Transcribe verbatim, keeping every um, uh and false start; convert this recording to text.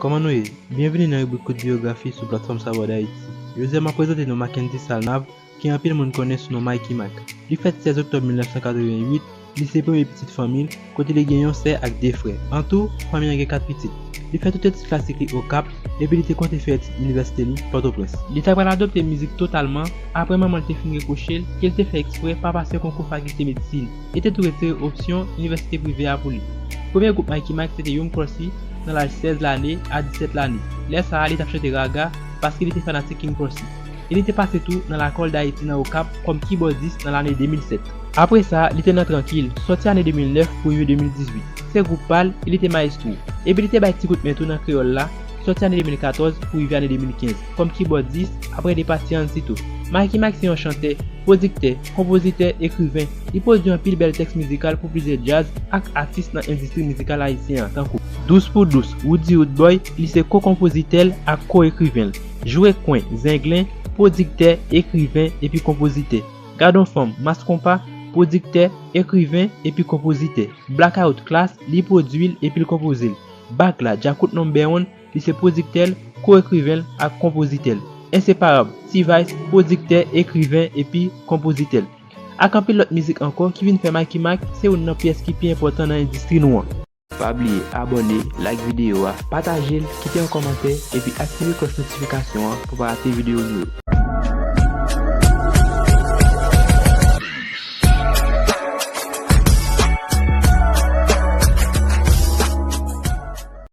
Kòman nou ye? Byenvini nan ribrik Kout Biyografi sou platfòm Savoir d'Haïti. Jodi a m ap prezante nou Mackendy Salnav, ke anpil moun konnen sou non Mikey Mac. Li fèt sèz oktòb mil nèf san katreven uit, li se premye pitit fanmi l, kote li gen yon sè ak de frè. An tou, fanmi an gen kat pitit. Li fè tout etid klasik li Okap, epi li te konte fè etid inivèsite li Pòtoprens. Li ta pral adopte mizik totalman apre manman l te fin rekwoche l ke l te fè eksprè pa pase konkou fakilte medsin e te tou retire opsyon inivèsite prive a pou li. Premye gwoup Mikey Mac se te Young Posse nan laj sèz lane a disèt lane. Lè sa a, li t ap chante raga paske li te fanatik King Posse. E li te pase tou nan Lakòl Dayiti nan Okap kòm kibòdis nan lane de mil sèt. Apre sa, li te nan Trankil, sòti ane de mil nèf pou rive de mil dizuit. Se gwoup pa l, e li te mayestwo. Epi li te bay ti kout men tou nan kreyòl la, sòti ane de mil katòz pou rive ane de mil kenz, kòm kibòdis, apre depa Ti Ansito. Mikey Mac se yon chantè, pwodiktè, konpozitè, ekriven. Li pwodui anpil bèl tèks mizikal pou plizyè djaz ak atis nan endistri mizikal ayisyen an, tankou Dous pou Dous, Roody Roodboy, li se ko-konpozitè l ak ko-ekriven l. Jwe Kwen, Zenglen, pwodiktè, ekriven epi konpozitè. Gadon Fanm, Mass Konpa, pwodiktè, ekriven epi konpozitè. Blackout Class, li pwodui l epi l konpoze l. Bag la, Djakout Number One, li se pwodiktè l, ko-ekriven l ak konpozitè l. Enseparab, T-Vice, pwodiktè, ekriven epi konpozitè l. Ak anpil lòt mizik ankò ki vin fè Mikey Mac se youn nan pyès ki pi enpòtan nan endistri nou an. Pa bliye abòne, like videyo a, pataje l, kite yon kòmantè epi aktive klòch notifikasyon an pou pa rate videyo nou yo.